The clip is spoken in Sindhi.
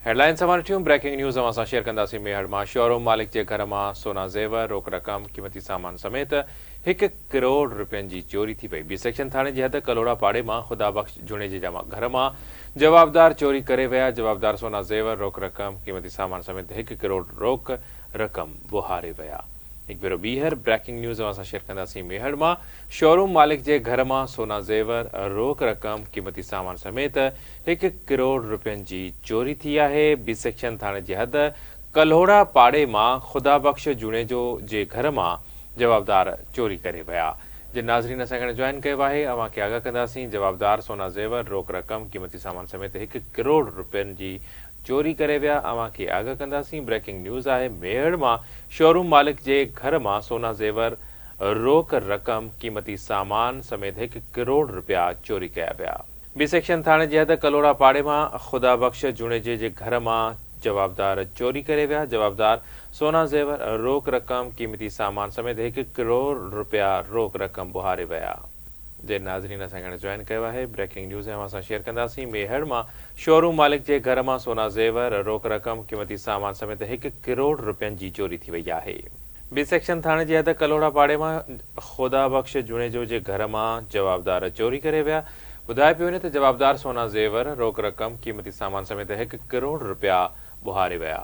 هيڊلائنس اوهان ڏٺيون، بريڪنگ نيوز اوهان سان شيئر ڪنداسين ميهڙ مان شوروم مالڪ جي گهر مان سونا زيور، روڪ رقم، قيمتي سامان سميت هڪ ڪروڙ رپين جي چوري ٿي وئي. بي سيڪشن ٿاڻي جي حد ڪلهوڙا پاڙي مان خدا بخش جوڻيجي جا گهر مان جوابدار چوري ڪري ويا، جوابدار سونا زيور، روڪ رقم، قيمتي سامان سميت هڪ ڪروڙ روڪ رقم ٻهاري ويا. هڪ ڀيرو ٻيهر بريڪنگ نيوز اوهان سان شيئر ڪنداسين ميهڙ مان شوروم مالڪ جي گهر مان سونا زيور، روڪ رقم، قيمتي سامان سميت هڪ ڪروڙ رپين جي چوري ٿي آهي، بي سيڪشن ٿاڻي جي حد ڪلهوڙا پاڙي مان خدا بخش جوڻيجو جي گهر مان جوابدار چوري ڪري ويا. جن ناظرين اسان کي هاڻي جوائن ڪيو آهي اوهان کي آگاهه ڪنداسين جوابدار سونا زيور، روڪ رقم، قيمتي سامان سميت هڪ ڪروڙ رپين جي چوري ڪري ويا اوهان کي آگاهه ڪنداسين بريڪنگ نيوز آهي ميهڙ مان شوروم مالڪ جي گهر مان سونا زيور، روڪ رقم، قيمتي سامان سميت هڪ ڪروڙ رپيا چوري ڪيا ويا. بي سيڪشن ٿاڻي جي حد ڪلهوڙا پاڙي مان خدا بخش جوڻيجي جي گهر مان جوابدار چوري ڪري ويا، جوابدار سونا زيور، روڪ رقم، قيمتي سامان سميت هڪ ڪروڙ رپيا روڪ رقم ٻهاري ويا. جي ناظرين اسان کي هاڻي جوائن ڪيو آهي بريڪنگ نيوز اوهان سان شيئر ڪنداسين ميهڙ مان شوروم مالڪ جي گهر مان سونا زيور، روڪ رقم، قيمتي سامان سميت هڪ ڪروڙ رپين جي چوري ٿي وئي آهي. بي سيڪشن ٿاڻي جي حد ڪلهوڙا پاڙي مان خدا بخش جوڻيجو جي گهر مان جوابدار چوري ڪري ويا. ٻڌايو پيو وڃي ته جوابدار سونا زيور، روڪ رقم، قيمتي سامان سميت هڪ ڪروڙ رپيا ٻهاري ويا.